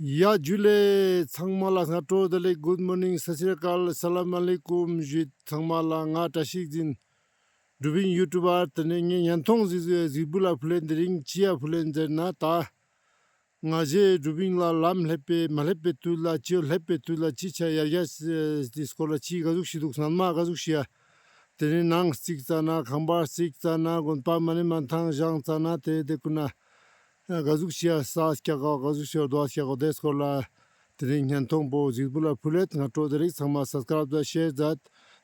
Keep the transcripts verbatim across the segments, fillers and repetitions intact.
ཡ་ཇུ་ལེ། ཚང་མ་ལ་སྔ་དྲོ་བདེ་ལེགས། གུཌ་མོར་ནིང་། སད་སི་རི་ཨ་ཀལ། ས་ལམ་ཨ་ལེ་ཀུམ་ཞུ། ཚང་མ་ལ་ང་བཀྲ་ཤིས་འཛིན། འབྲུག་པིན་ཡུ་ཊུབ་པར། དེ་ནས་ངའི་བརྙན་ཐུང་གཟིགས་གཟིགས་འབུལ་ལ་ཕུལ་ལེན་དེ་རིང་ཅི་ཡ་ཕུལ་ལེན་ཟེར་ན་ད། ང་ཞའི་འབྲུག་པིན་ལ་ལམ་སླེབས་པའི་མ་སླེབས་པའི་དུས་ལ་ཅི་ཡོད་སླེབས་པའི་དུས་ལ་ཅི་ཆ་ཡར་རྒྱས་དེ་སྐོར་ལ་ཅི་ག་ཟུག་ཞིག་འདུག་སྔན་མ་ག་ཟུག་ཞིག་ཡ། དེ་ནས་ནང་རྩིག་ཙ་ན་ཁང་པ་རྩིག་ཙ་ན་དགོན་པ་མ་ནེ་མ་ཐང་བཞེངས་ཙ་ན་དེ་དེ་ཀུན་ན་ག་ཟུག་ཞིག་ཡ་ས་སྐྱ་ག་ག་ཟུག་ཞིག་ཡ་རྡོ་སྐྱ་ག་དེ་སྐོར་ལ་དེ་རིང་བརྙན་ཐུང་པོ་གཟིགས་འབུལ་ལ་ཕུལ་ལེད། སྔ་དྲོ་བདེ་ལེགས། ཚང་མ་སབ་སི་ཀ་རབ་ཛད་ཤེར་ཛད།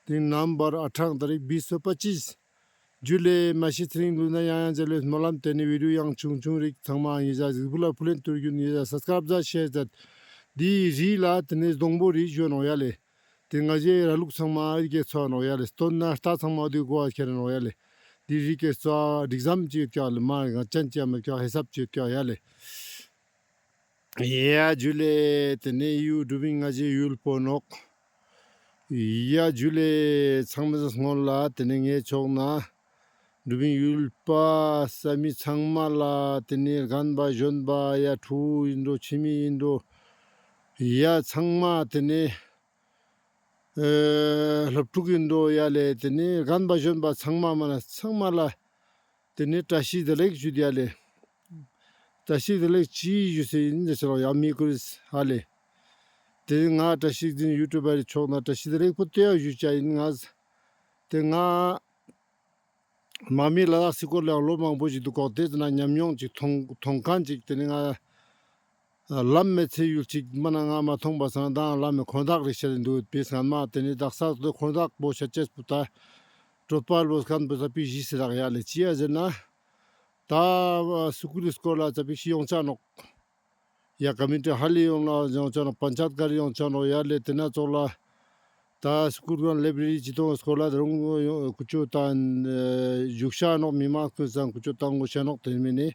དེ་རིང་ནམ་བར་ཨ་ཕྲང་ཏ་རིག་བིས་སོ་པ་ཅིས། ཇུ་ལེ། མ་ཤི་ཚེ་རིང་ལུས་ན་ཡང་ཡང་མཇལ་ལེ། སྨོན་ལམ་དེ་ནི་བི་ཌིའོ་ཡང་ཆུང་ཆུང་རིག་ཚང་མ་ཡིན་ཟ་གཟིགས་འབུལ་ལ་ཕུལ་ལེན་ཏུར་རྒྱུན་ཡིན་ཟ་སབ་སི་ཀ་རབ་ཛད་ཤེར་ཛད། དེ་རི་ལ་དེ་ནི་སྡོང་པོ་རི་ཞུ་ནོག་ཡ་ལེ། དེ་ང་ཞའི་ར་ལུག་ཚང་མ་ཨི་གེ་ཚོ་ནོག་ཡ་ལེ། སྟོན་ན་རྟ་ཚང་མ་དེ་གོ་བ་ཁྱེར་ནོག་ཡ་ལེ། དེ་རི་གེ་ཚོ་སྒྲིག་ཟམ་ཅིག་ཡོད་ཀྱག་ལེ། མ་ང་ཅན་ཅིག་མེད་ཀྱག་ཧེ་སབ་ཅིག་ཡོད་ཀྱག་ཡ་ལེ། ཡ་ཇུ་ལེ། དེ་ནས་ཡུལ་འབྲུག་པིན་ང་ཞའི་ཡུལ་པོ་ནོག་ཡ་ཇུ་ལེ། ཚང་མའི་སྔོན་ལ་དེ་ནས་ངའི་ཕྱོགས་ན་འབྲུག་པིན་ཡུལ་པ་ས་མི་ཚང་མ་ལ་དེ་ནས་རྒན་པ་གཞོན་པ་ཡ་ཕྲུ་གུ་ཡིན་འགྲོ་ཁྱིམ་མི་ཡིན་འགྲོ་ཡ་ཚང་མ་དེ་ནས་ཨེ་སློབ་ཕྲུག་ཡིན་འགྲོ་ཡ་ལེ། དེ་ནས་རྒན་པ་གཞོན་པ་ཚང་མ་མ་ན་ཚང་མ་ལ་དེ་ནས་བཀྲ་ཤིས་བདེ་ལེགས་ཞུ་ཡ་ལེ། བཀྲ་ཤིས་བདེ་ལེགས་ཅི་ཞུ་སེ་ཡིན་ཟེར་ཆ་ནོག་ཡ་མི་ཀུ་རིས་ཧ་ལེ། དེ་ནས་ང་བཀྲ་ཤིས་འཛིན་ཡུ་ཊུབ་པ་རི་ཕྱོགས་ན་བཀྲ་ཤིས་བདེ་ལེགས་པོ་དེ་ཡང་ཞུ་ཆ་ཡིན་ང་། དེ་ང་མ་མི་ལ་དྭགས་སི་སྐོར་ལ་ཡང་ལོ་མང་པོ་ཞིག་འདུག་གོ། དེ་ཙ་ན་ཉམས་མྱོང་ཅིག་མཐོང་མཐོང་མཁན་ཅིག་དེ་ནི་ང་ལམ་མེད་ཚེ་ཡུལ་ཅིག་མ་ན་ང་མ་མཐོང་པ་སང་དང་ལམ་མེད་ཁོང་དག་རེ་ཤར་འདུག་པས་སྔན་མ་དེ་ནི་དག་ས་དེ་ཁོང་དག་པོ་ཤ་ཅེས་པོ་ད་གྲོད་པ་ལོ་སྐམ་པོ་ས་པི་ཞི་སི་རག་ཡ་ལེ་ཅི་ཡ་ཟེར་ན། ད་སུ་ཀུལ་སྐོར་ལ་ཙ་པིག་ཤིག་ཡོང་ཆ་ནོག་ཡ་ཀ་མི་ཊི་ཧ་ལེ་ཡོང་ལ་ཡོང་ཆ་ནོག་པན་ཆ་ཡད་ག་རེ་ཡོང་ཆ་ནོག་ཡ་ལེ། དེ་ན་ཙོགས་ལ་ད་སུ་ཀུལ་གང་ལེབ་རེ་རི་ཅི་ཏོང་སྐོར་ལ་ད་རུང་ཀུ་ཅོ་དང་བཞུགས་ཤ་ནོག་མི་མང་ཀུན་སང་ཀུ་ཅོ་དང་ངུ་ཤ་ནོག་དེ་མིན་ནི་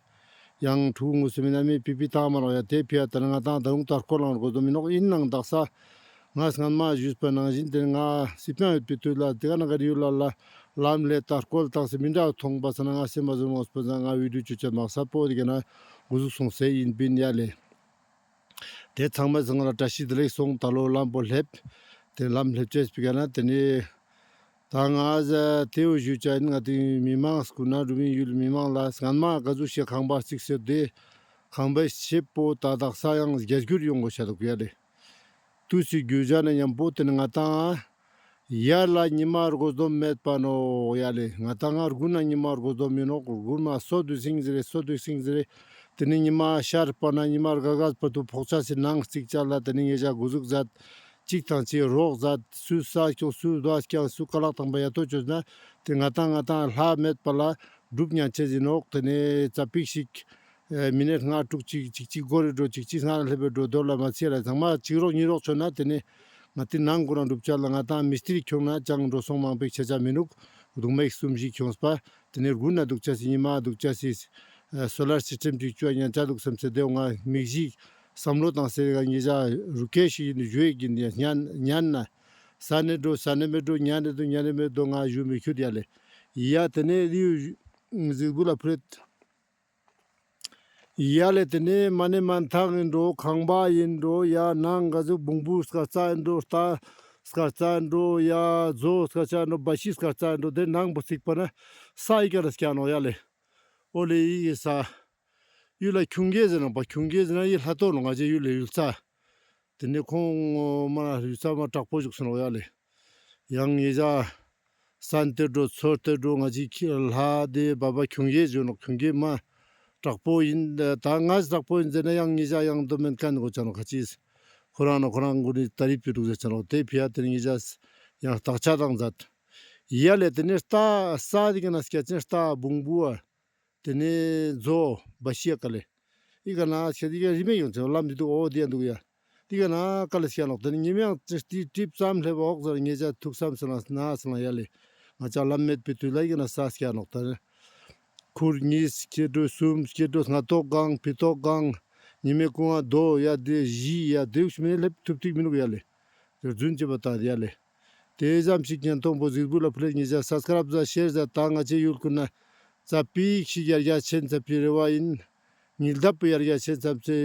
ཡང་ཕྲུ་གུ་ངུ་སུ་མིན་ན་མི་པི་པི་བཏང་མ་ནོག་ཡ། དེ་ཕི་ཡ་ད་ང་དང་ད་རུང་ད་སྐོར་ལང་རོ་གོ་དོ་མི་ནོག་ཡིན་ནང་དག་ས་ང་སྔན་མ་ཞུས་པ་ནང་བཞིན་དེ་ང་སི་པན་ཡོད་པའི་དུས་ལ་དེ་ག་ན་ག་རི་ཡུལ་ལ་ལ་ལམ་ལས་ད་སྐོར་བཏང་སེ་མི་འདྲ་མཐོང་པ་ས་ན་ང་སེམས་མ་བཟུང་ངོ་སྤོ་ས་ང་བི་ཌིའོ་ཅོ་ཅ་མག་ས་པོ་དེ་ག་ན་འགོ་ཟུག་སོང་སེ་ཡིན་པིན་ཡ་ལེ། དེ་ཚང་མ་ཚང་ལ་བཀྲ་ཤིས་བདེ་ལེགས་སོང་། ད་ལོ་ལམ་པོ་སླེབས། དེ་ལམ་སླེབས་ཅེས་པི་ག་ན་དེ་ནི་ད་ང་ཟ་དེའུ་ཞུ་ཅ་ཡིན། ང་དེ་མི་མང་སྐུ་ན་འབྲུག་པིན་ཡུལ་མི་མང་ལ་སྔན་མ་ག་ཟུག་ཤེས་ཁང་པ་རྩིག་སེ་དེ་ཁང་པའི་ཤེབ་པོ་ད་དག་ས་ཡང་རྒྱ་སྒྱུར་ཡོང་དགོས་ཤ་འདུག་ཡ་ལེ། དུས་སི་རྒྱུ་ཆ་ནི་མཉམ་པོ་དེ་ནི་ང་དང་ཡར་ལ་ཉི་མ་རྒོ་སྡོམ་མེད་པ་ནོག་ཡ་ལེ། ང་དང་ང་དགུན་ན་ཉི་མ་རྒོ་སྡོམ་ཡིན་ནོག་དགུན་མ་སོ་དུ་སིང་ཟེར་རེ་སོ་དུ་སིང་ཟེར་རེ། དེ་ནི་ཉི་མ་ཤར་པ་ན་ཉི་མ་རྒ་ག་པ་དུ་ཕོག་ཆ་སི་ནང་རྩིག་ཆ་ལ་དེ་ནི་ངེ་ཞག་འགོ་ཟུག་ཛད། ཅིག་དང་ཅིག་རོགས་ཛད། སུ་ས་སྐྱོང་སུ་རྡོ་སྐྱང་སུ་ཀ་ལག་དང་པ་ཡ་ཏོ་ཅོས་ན་དེ་ང་དང་ང་དང་ལྷ་མེད་པ་ལ་སྒྲུབ་ཉན་ཆེ་ཟིན་ནོག་དེ་ནི་ཙ་པིག་ཤིག་མི་ནེ་ལྔ་དྲུག་ཅིག་ཅིག་ཅིག་འགོར་རེ་འགྲོ་ཅིག་ཅིག་སྔ་ལ་སླེབས་པའི་འགྲོ་དོར་ལ་མ་ཚེ་ལ་ཚང་མ་ཅིག་རོགས་ཉིས་རོགས་ཆོད་ན་དེ་ནི་ང་དེ་ནང་ཁོ་རང་འགྲུབ་ཆ་ལ་ང་དང་མི་སྟིར་ཁྱོང་ན་ཅང་འགྲོ་སོང་མང་པོ་ཆ་ཆ་མི་ནུག་དུག་མེག་གསུམ་བཞི་ཁྱོངས་པ་དེ་ནི་དགུན་ན་དུག་ཆ་སི་ཉི་མ་དུག་ཆ་སི་སོ་ལར་སི་སི་ཊེམ་ཅིག་བཅོ་ཉན་ཆ་དུག་བསམ་སེ་དེ་ང་མིག་གཞི་བསམ་བློ་བཏང་སེ་ང་ཉེ་ཞག་རུ་ཁེ་ཞིག་ཡིན་ཞུ་ཡིག་ཡིན་ཡ་ཉན་ཉན་ན་ས་ནེ་འགྲོ་ས་ནེ་མེ་འགྲོ་ཉན་ནེ་དུ་ཉན་ནེ་མེ་དུ་ང་ཞུ་མི་ཁྱུད་ཡ་ལེ། ཡ་དེ་ནི་རི་ཡུ་གཟིགས་འབུལ་ལ་ཕུལ་ཡ་ལེ། དེ་ནས་མ་ནེ་མན་ཐང་ཡིན་འགྲོ་ཁང་པ་ཡིན་འགྲོ་ཡ་ནང་ག་ཟུག་བོང་བུ་སྐར་རྩ་ཡིན་འགྲོ་རྟ་སྐར་རྩ་ཡིན་འགྲོ་ཡ་མཛོ་སྐར་རྩ་ཡིན་འགྲོ་བ་ཤི་སྐར་རྩ་ཡིན་འགྲོ་དེ་ནང་པོ་ཚིག་པ་ན་ས་ཡི་ཀ་ན་སྐྱ་ནོག་ཡ་ལེ། ཨོ་ལེ་ཡི་གེ་ས་ཡུལ་ལ་ཁྱུང་གེ་ཟེར་ནོག་པ། ཁྱུང་གེ་ཟེར་ན་ཡི་ལྷ་ཏོ་ནོག་ང་ཅེ་ཡུལ་ལེ་ཡུལ་ས། དེ་ནས་ཁོང་མ་ཡུལ་ས་མ་དྲག་པོ་བཞུགས་སོང་ཡ་ལེ། ཡང་ངེ་ཞག་སན་ཏེ་འགྲོ་ཚོར་ཏེ་འགྲོ་ང་ཅི་ཁྱི་ལྷ་དེ་བ་བ་ཁྱུང་གེ་བཞུགས་ནོག་ཁྱུང་གེ་མ་དྲག་པོ་ཡིན། ད་ང་དྲག་པོ་ཡིན་ཟེར་ན་ཡང་ངེ་ཞག་ཡང་དོ་མེན་ཁན་གོ་ཆ་ནོག་ཁ་ཅིས་ཁོ་རང་ནོ་ཁོ་རང་གུན་ནི་ད་རིབ་ཅི་འདུག་ཟེར་ཆ་ནོག་དེ་ཕི་ཡ་དེ་ངེ་ཞག་ཡང་བརྟག་དཔྱད་བཏང་མཛད། ཡ་ལེ་དེ་ནས་རྟ་ས་དེ་ག་ན་སྐྱ་ཅན་རྟ་བོང་བུ་བ། དེ་ནས་མཛོ་བ་ཤི་ཡ་ཀ་ལེ། ཨི་ཀ་ན་ཁྱེད་དེ་ག་རི་མེ་ཡོང་ཚེ་ལམ་དེ་འདུག་འོ་དེ་ཡ་འདུག་ཡ། དེ་ག་ན་ཀ་ལེ་སྐྱ་ནོག་དེ་ནས་ཉི་མ་ཡང་ཏི་ཏི་ཏིབ་ཙམ་སླེབས་འོག་ཟེར་ངེ་ཅག་ཐུགས་བསམ་སེ་ལང་ན་སེ་ལང་ཡ་ལེ། ང་ཅག་ལམ་མེད་པའི་དུས་ལ་ཨི་ཀ་ན་ས་སྐྱ་ནོག་དེ་ནས་ཁུར་གཉིས་སྐྱེ་འགྲོ་གསུམ་སྐྱེ་འགྲོ་སྔ་ཏོག་གང་ཕི་ཏོག་གང་ཉི་མའི་ཀུང་ང་རྡོ་ཡ་དེ་བཞི་ཡ་དེ་ཞིག་མེ་སླེབས་ཐུབ་ཐིག་མི་འདུག་ཡ་ལེ། དེ་རྫུན་བྱེད་པ་དང་ཡ་ལེ། དེ་ཙམ་ཞིག་ཉན་ཐོང་པོ་གཟིགས་འབུལ་ལ་ཕུལ་ལེ། ཉེ་ཞག་སབ་སི་ཀ་རབ་ཛད་ཤེར་ཛད་དང་ང་ཅེ་ཡུལ་ཀུན་ན་ཙ་པིག་ཞིག་ཡར་རྒྱས་ཆེན་ཙ་པིག་རེ་བ་ཡིན། ཉིས་ལྡབ་པོ་ཡར་རྒྱས་ཆེན་བསམ་སེ་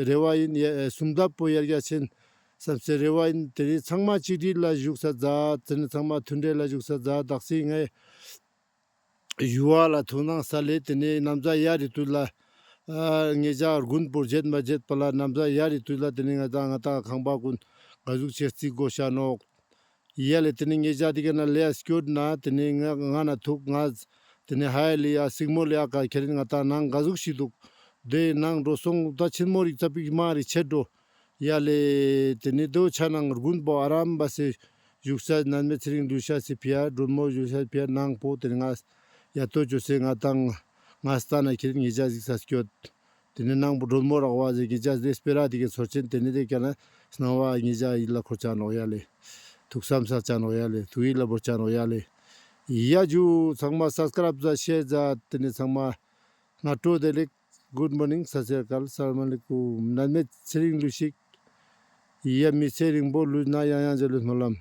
རེ་བ་ཡིན། ཡ་ཨེ་སུམ་ལྡབ་པོ་ཡར་རྒྱས་ཆེན་བསམ་སེ་རེ་བ་ཡིན། དེ་ནི་ཚང་མ་གཅིག་སྒྲིལ་ལ་བཞུགས་ས་མཛད། དེ་ནི་ཚང་མ་མཐུན་འབྲེལ་ལ་བཞུགས་ས་མཛད། དག་སེ་ངའི་ཞུ་བ་ལ་ཐུགས་སྣང་ས་ལེ། དེ་ནི་ན་བཟའ་ཡ་རི་དུས་ལ་ཨ་ཉེ་ཞ་དགུན་པོ་བརྗེད་མ་བརྗེད་པ་ལ་ན་བཟའ་ཡ་རི་དུས་ལ་དེ་ནི་ང་དང་ང་དང་ཁང་པ་ཀུན་ག་ཟུག་ཆེ་རྩིག་དགོས་ཤ་ནོག། ཡ་ལེ། དེ་ནི་ཉེ་ཞ་དེ་ག་ན་ལེ་ཡ་སྐྱོད་ན་དེ་ནི་ང་ང་ན་ཐུག་ང་དེ་ནི་ཧའི་ལེ་ཡ་སིག་མོ་ལེ་ཡ་ཀ་ཁྱེར་ང་དང་ནང་ག་ཟུག་ཤིག་འདུག། དེ་ནང་འགྲོ་སོང་ད་ཆེན་མོ་རིག་ཙ་པིག་མ་རིག་ཆེད་འགྲོ། ཡ་ལེ། དེ་ནི་དོ་ཆ་ནང་དགུན་པོ་ཨ་རམ་བ་སེ་བཞུགས་ས་ནན་མེ་ཚེ་རིང་ལུས་ཤ་སི་ཕི་ཡ་སྒྲོལ་མོ་བཞུགས་ཤ་ཕི་ཡ་ནང་པོ་དེ་ནི་ང་ཡ་ཏོ་ཅོ་སེ་ང་དང་ང་ལྟ་ན་ཁྱེར་ཉེ་ཞ་ཟིག་ས་སྐྱོད། དེ་ནི་ནང་པོ་སྒྲོལ་མོ་རག་བ་ཟེར་གི་ཅས་དེ་སྤེ་ར་དེ་གི་ཚོར་ཆེན། དེ་ནི་དེ་ཀ་ན་སྣང་བ་ཉེ་ཞ་ཡིད་ལ་འཁོར་ཆ་ནོག་ཡ་ལེ། ཐུགས་བསམ་ས་ཆ་ནོག་ཡ་ལེ། ཐུགས་ཡིད་ལ་བོར་ཆ་ནོག་ཡ་ལེ། ཡ་ཇུ་ཚང་མ་སབ་སི་ཀ་རབ་ཛད་ཤེར་ཛད། དེ་ནི་ཚང་མ་སྔ་དྲོ་བདེ་ལེགས། Good morning. སད་སི་རི་ཨ་ཀལ། ས་ལམ་ཨ་ལེ་ཀུམ། ནན་མེ་ཚེ་རིང་ལུས་ཤིག། ཡ་མི་ཚེ་རིང་པོ་ལུས་ན་ཡང་ཡང་མཇལ་ལུས་སྨོན་ལམ།